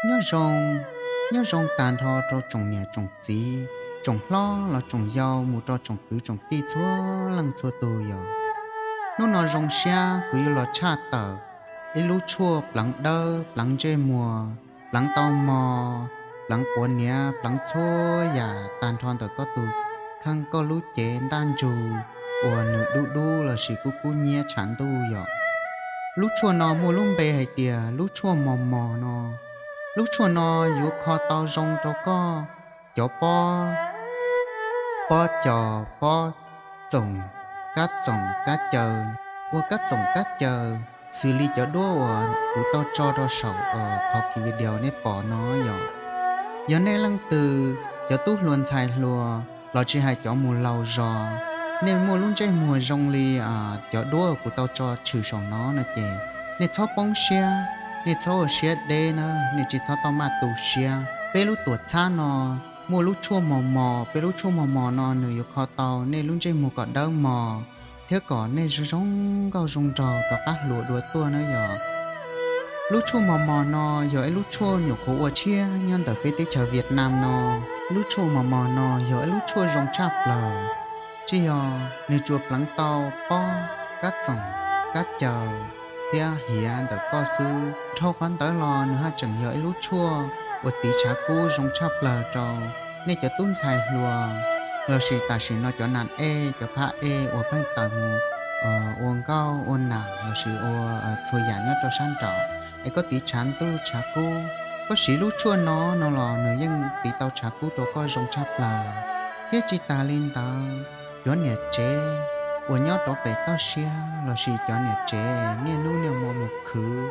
Nyob zoo, nyob zoo tag nrho rau tsoom niam tsoom txiv, tsoom hlob los tsoom yau mus rau tsoom kwv tsoom tij txhua leej txhua tus yom. Hnub no zoo siab kuv yuav los tshaj tawm ib lub tshuaj pleev dawb pleev ntsej muag, pleev tau mos, pleev quav niav, pleev txhua yam tag nrho ntawm koj tus kheej, koj lub cev ntaj ntsug uas nws dub dub lossis kub kub nyiab tshav ntuj yom. Lub tshuaj no muaj lub npe hais tias lub tshuaj mos mos no. Lub tshuaj no yuav kho tau zoo rau koj cov pob, pob cos, pob txoom, kab txoom kab caws, ua kab txoom kab caws xws li cov duab uas kuv tau tso rau saum qhov video nej pom no yom. Yog nej leej twg cov tub hluas ntxhais hluas los tsis hais cov mus laus zog, nej muaj lub ntsej muag zoo li cov duab kuv tau tso tshwm saum no no ces nej txhob poob siab, nej txhob ua siab deb na, nej tsis txhob tau maj tu siab. Peb lub tuam txhab no muaj lub tshuaj mos mos, peb lub tshuaj mos mos no nws yuav kho tau nej lub ntsej muag kom dawb mos thiab kom nej zoo nkauj zoo nraug rov qab hluas dua tuaj na yom. Lub tshuaj mos mos no yog ib lub tshuaj nyuam qhuav ua tshiab nyob ntawm peb teb chaws Vietnam no. Lub tshuaj mos mos no yog ib lub tshuaj zoo tshaj plaws, tsis yog nws tsuas pleev tau pob, kab txoom, kab caws thiab hiav ntawm koj xwb. Dhau qhov ntawd los nws haj tseem yog ib lub tshuaj uas tiv tshav kub zoo tshaj plaws rau nej cov tub ntxhais hluas lossis tam sim no cov nas ej cov phab ej uas pheej tawm mus ua nkauj ua nam lossis ua txhua yam nyob rau sab nraud es koj tiv tshav ntuj tshav kub, koj siv lub tshuaj no no los nws yeej tiv tau tshav kub rau koj zoo tshaj plaws. Thiab tsis tas li ntawd, cov niam tsev uas nyob rau pem toj siab lossis cov niam tsev niaj hnub niaj hmo mus khwv,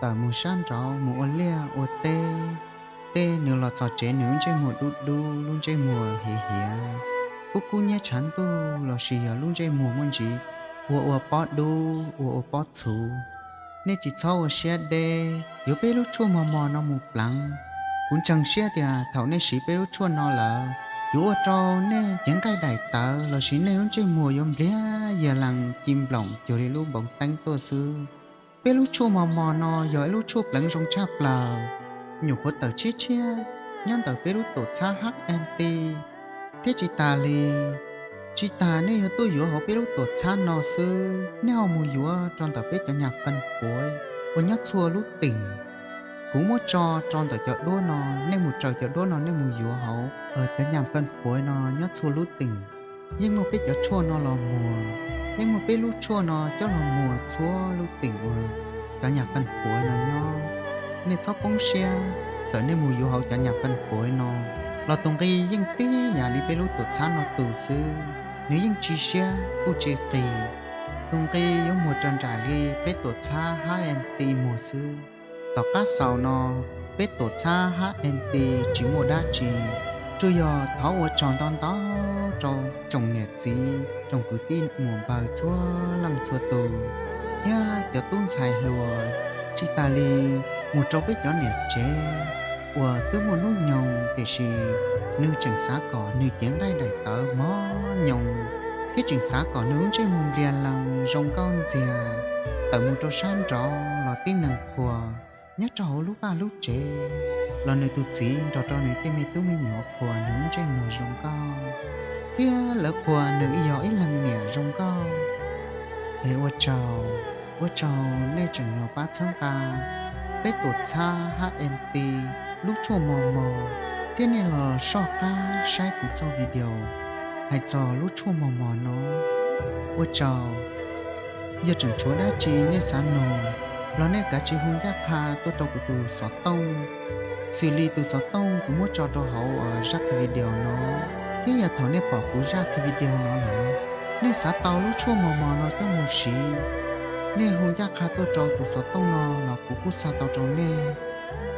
tawm mus sab nraud mus ua liaj ua teb, tej nws los txog tsev nws lub ntsej muag dub dub, lub ntsej muag hiav hiav, kub kub nyiab tshav ntuj lossis yog lub ntsej muag muaj ntsis ua ua pob dub ua ua pob txhuv. Nej tsis txhob ua siab deb, yuav peb lub tshuaj mos mos no mus pleev. Kuv ntseeg siab tias thaum nej siv peb lub tshuaj no lawm, yuav ua rau nej cev nqaij daim tawv lossis nej lub ntsej muag yuav npliag yag lees ci nploom cuag li lub npoov teeb tuaj xwb. Peb lub tshuaj mos mos no yog ib lub tshuaj pleev zoo tshaj plaws, nyuam qhuav tawm tshiab tshiab nyob ntawm peb lub tuam txhab H N T. Thiab tsis tas li, tsis tas nej yuav tuaj yuav hauv peb lub tuam txhab no xwb, nej ho mus yuav rau ntawm peb cov nyam fej fuav uas nyob txhua lub teem. Kuv muab tso rau ntawm cov duab no, nej mus raws cov duab no nej mus yuav hauv cov nyam fej fuav no nyob txhua lub teem. Yeej muaj peb cov tshuaj no los muag, yeej muaj peb lub tshuaj no coj los muag txhua lub teem uas cov nyam fej fuav no nyob. Nej txhob poob siab, txawm nej mus yuav hauv cov nyam fej fuav no los tus nqi yeej tib yam li peb lub tuam txhab no tus xwb, nws yeej tsis siab kuj tsis qis. Tus nqi yuav muag raws nraim li peb tuam txhab H N T muag xwb. Tom qab xaus no, peb tuam txhab H N T tsis muaj dab tsi, tsuas yog thov ua tsaug ntau ntau rau tsoom niam txiv tsoom kwv tij muam npawg txhua leej txhua tus, thiab cov tub ntxhais hluas, tsis tas li mus rau peb cov niam tsev uas twb muaj hnub nyoog tiam sis nws tseem xav kom nws cev nqaij daim tawv mos nyoos, thiab tseem xav kom nws lub ntsej muag npliag lees zoo nkauj ntxiag, tawm mus rau sab nraud los tib neeg qhuas, nyob rau hauv lub vaj lub tsev los nws tus txiv nrog rau nws tej me tub me nyuam qhuas nws lub ntsej muag zoo nkauj, thiab lawv qhuas nws yog ib leeg niam zoo nkauj. Es ua tsaug, ua tsaug nej tseem los pab txhawb nqa peb tuam txhab H N T lub tshuaj mos mos, thiab nej los soj qab saib kuv txoj video hais txog lub tshuaj mos mos no. Ua tsaug. Yog tseem tshuav dab tsi nej xav nug los nej kav tsij hu ncaj qha tuaj rau kuv tus xov tooj, xws li tus xov tooj kuv muab tso rau hauv zaj video no. Thiab yog thaum nej pom kuv zaj video no lawm, nej xav tau lub tshuaj mos mos no coj mus siv, nej hu ncaj qha tuaj rau tus xov tooj no los kuv kuj xa tau rau nej.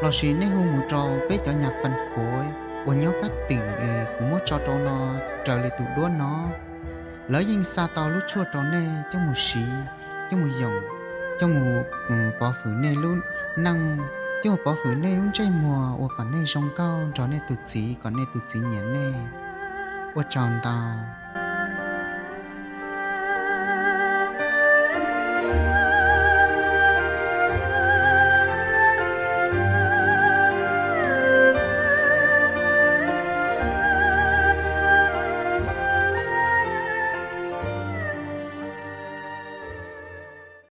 Lossis nej hu mus rau peb cov nyam fej fuav uas nyob kab teem es kuv muab tso rau no raws li tus duab no, lawv yeej xa tau lub tshuaj rau nej coj mus siv, coj mus yoom, coj mus pov hwm nej lub neej, coj mus pov hwm nej lub ntsej muag uas kom nej zoo nkauj nrog nej tus txiv kom nej tus txiv nyiam nej. Ua tsaug ntau.